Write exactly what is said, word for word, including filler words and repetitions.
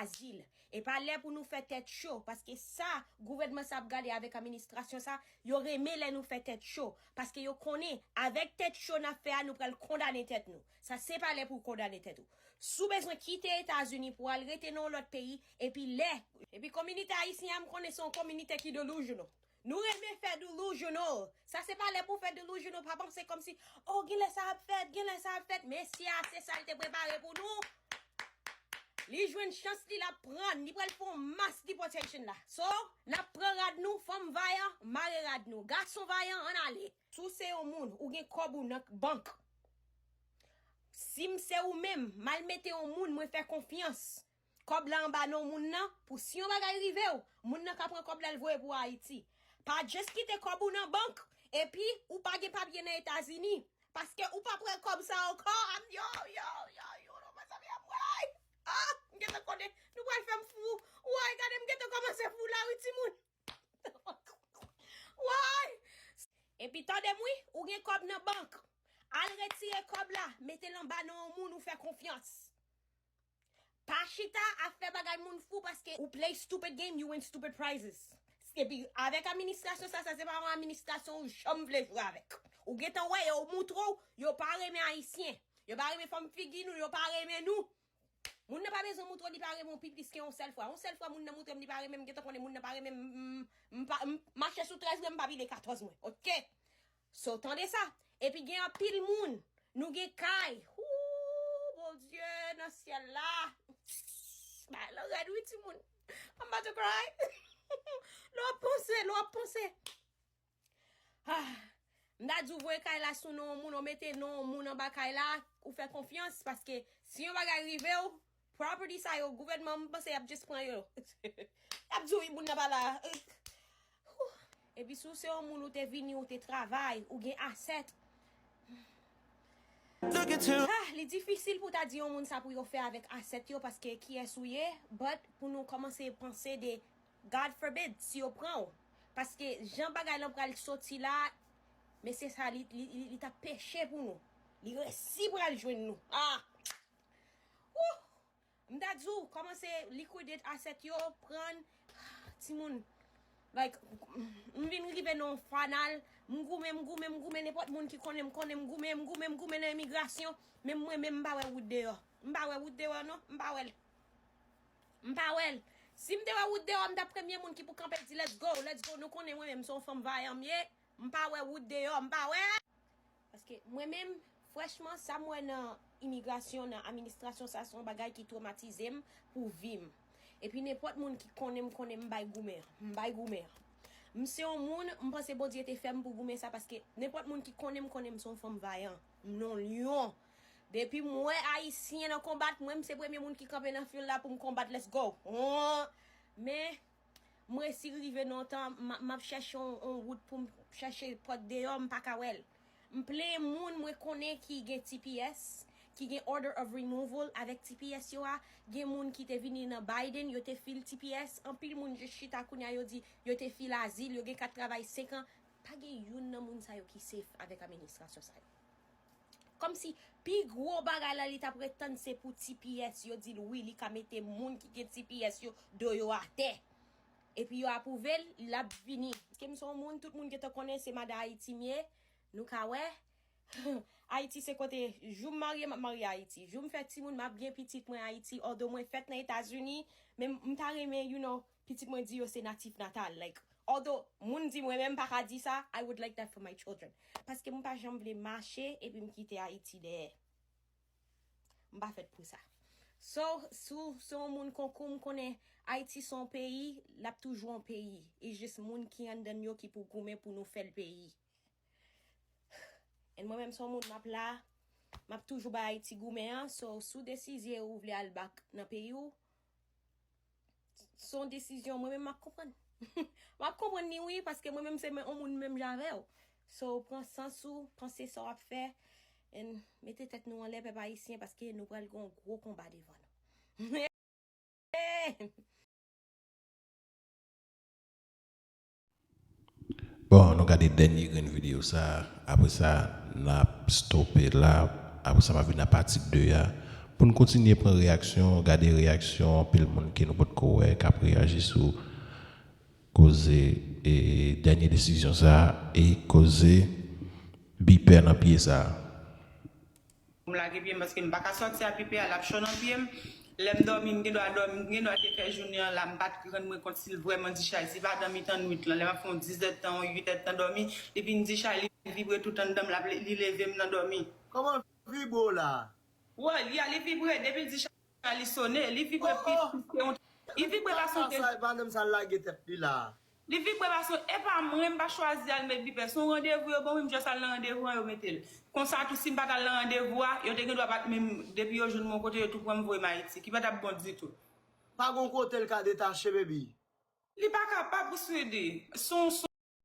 azil. E pa lè pou nou fè tèt cho, paske sa gouvènman sa ap gade avèk administrasyon sa, yo renmen lè nou fè tèt cho, paske yo konnen avèk tèt cho n ap fè a, nou pral kondane tèt nou. Sa se pa lè pou w kondane tèt ou. Si w bezwen kite Etazini pou w al rete nan yon lòt peyi, epi lè, epi kominote ayisyen an, m konnen se yon kominote ki delusional. Nou renmen fè delusional. Sa se pa lè pou fè delusional, pa panse kòmsi, oh, genlè sa ap fèt, genlè sa ap fèt. Mesye a, se sa l te prepare pou nou. Li jwenn chans li, l ap pran, li pral fè yon mass deportation la. So, n ap pran rad nou, fanm vayan, mare rad nou. Gason vayan, ann ale. Si w se yon moun, ou gen kòb ou nan bank. Si m se ou menm, m al mete yon moun mwen fè konfyans. Kòb la anba non moun nan, pou si yon bagay rive w, moun nan ka pran kòb la, l voye pou Ayiti. Pa just kite kòb ou nan bank, epi ou pa gen papye nan Etazini. Paske ou pa pran kòb sa ankò. Am, yo, yo, yo, yo, non, mezanmi, am, woy! Ah, m gentan konnen, nou pral fè m fou. Woy, gade, m gentan kòmanse fou la, wi, timoun. Woy! Epi tande m, wi, ou gen kòb nan bank. Al retire kòb la, mete l anba non yon moun ou fè konfyans. Pa chita ap fè bagay moun fou, paske ou play stupid game, you win stupid prizes. Epi avèk administrasyon sa, sa se pa yon administrasyon ou janm vle jwe avèk. Ou gentan wè, yo moutre w, yo pa renmen Ayisyen. Yo pa renmen fòm figi nou, yo pa renmen nou. Moun nan pa bezwen moutre w li pa renmen w pi plis ke yon sèl fwa. Yon sèl fwa moun nan moutre m li pa renmen m, m gentan konnen moun nan pa renmen m, m, m pa, m mache sou trèz mwen, m pa pile katòz mwen. Oke? So, tande sa. Epi gen anpil moun, nou gen kay. Ooh, Bondye nan syèl la. Bagay lan rèd wi, timoun. I'm about to cry. Lè w ap panse, lè w ap panse. Ah, m ta di w voye kay la sou non yon moun, ou mete non yon moun anba kay la, ou fè konfyans, paske si yon bagay rive w, property sa yo, gouvènman, m panse y ap just pran yo. Y ap di w, wi, moun nan pa la. Whew. Epi si w se yon moun, ou te vini, ou te travay, ou gen asèt. Ah, li difisil pou ta di yon moun sa pou yo fè avèk asèt yo, paske kiyès ou ye, but pou nou kòmanse panse de God forbid si yo pran w. Paske jan bagay lan pral soti la, mesye sa li, li, li, li t ap peche pou nou. Li resi pral jwenn nou. Ah! Wouh! M ta di w, kòmanse liquidate asset yo, pran timoun. Like, m vin rive nan yon fanal, m goumen, m goumen, m goumen, nenpòt moun ki konnen m, konnen m goumen, m goumen, m goumen nan imigrasyon, men mwen menm m pa wè wout deyò. M pa wè wout deyò non, m pa wè l. M pa wè l. Si m te wè wout deyò, m t ap premye moun ki pou kanpe di, let's go, let's go. Nou konnen mwen menm, se yon fanm vayan m ye. M pa wè wout deyò, m pa wè. Paske mwen menm, frèchman, sa m wè nan imigrasyon, nan administrasyon, sa se yon bagay ki twomatize m pou vi m. Epi nenpòt moun ki konnen m, konnen m bay goumen, m bay goumen. M se yon moun, m panse Bondye te fè m pou goumen sa, paske nenpòt moun ki konnen m, konnen m se yon fanm vayan. M non lyon. Depi m wè Ayisyen nan konbat, mwen, m se premye moun ki kanpe nan fil la pou m konbat, let's go. Hon. Men, m resi rive nan tan, m, m ap chèche yon, yon wout pou m chèche pòt deyò, m pa ka wè l. M plenyen moun mwen konnen ki gen T P S, ki gen order of removal avèk T P S yo a. Gen moun ki te vini nan Biden, yo te fil T P S. Anpil moun jis chita kounye a, yo di yo te fil azil, yo gen kat travay senk an. Pa gen youn nan moun sa yo ki safe avèk administrasyon sa yo. Kòmsi pi gwo bagay la li t ap ret tann se pou T P S yo di l wi, li ka mete moun ki gen T P S yo do yo atè. Epi yo apwouve l, l ap vini. Paske m se yon moun, tout moun gentan konnen se madan Ayiti m ye. Nou ka wè. Ayiti se kote, jou m marye, m ap marye Ayiti. Jou m fè timoun, m ap gen pitit mwen Ayiti. Although mwen fèt nan Etazini, men m ta renmen, you know, pitit mwen di yo se natif natal. Like, although moun di mwen, men m pa ka di sa, I would like that for my children. Paske m pa janm vle mache epi m kite Ayiti dèyè. M pa fèt pou sa. So, si w se yon moun konkou, m konnen Ayiti se yon peyi, l ap toujou yon peyi. E jis moun ki anndan yo ki pou goumen pou nou fè l peyi. And mwen menm se yon moun m ap la, m ap toujou bay Ayiti goumen an. So, si w deside ou vle al back nan peyi w, se yon desizyon mwen menm m ap konprann. M ap konprann li wi, paske mwen menm se yon moun menm jan avè w. So, pran sans ou, panse sa w ap fè, and mete tèt nou anlè, pèp ayisyen, paske nou pral gen yon gwo konba devan nou. Bon, nou gade dènye grenn videyo sa, apre sa n ap stope la, apre sa m ap vin nan pati de a Pou n kontinye pran reyaksyon, gade reyaksyon anpil moun ke nou potko wè k ap reyaji sou koze e dènye desizyon sa a e koze bipè nan pye sa a. M lage pye m paske m pa ka sòti a bipè a, l ap cho nan pye m. Lè m dòmi, m gen dwa dòmi, m gen dwa te fè jounen an la, m pa t rann mwen kont si l vrèman di chay. Si pa nan mitan nwit lan, lè m ap fè yon dis èdtan, yon uit èdtan dòmi, li vin di chay, li vibre tout anndan m, l ap, li leve m nan dòmi. Kòman vibre w la? Wè, li a, li vibre, depi l di chay, li sone, li vibre pi plis ke yon, li vibre pa sonte. Sa e pa nan sa l lage tèt li la. Li vibre pa sonte, e pa mwen, m pa chwazi al met bipè, se yon randevou yo ban m, wi, m just al nan randevou an, yo mete l. Konsa tou, si m pa t al nan randevou a, yo te gen dwa pa t menm, depi yo jwenn mwen kote yo tou pran m voye m Ayiti, ki pa t ap bon ditou. Pa gon kote l ka detache, baby. Li pa kapab, wi, Swede. Se yon, se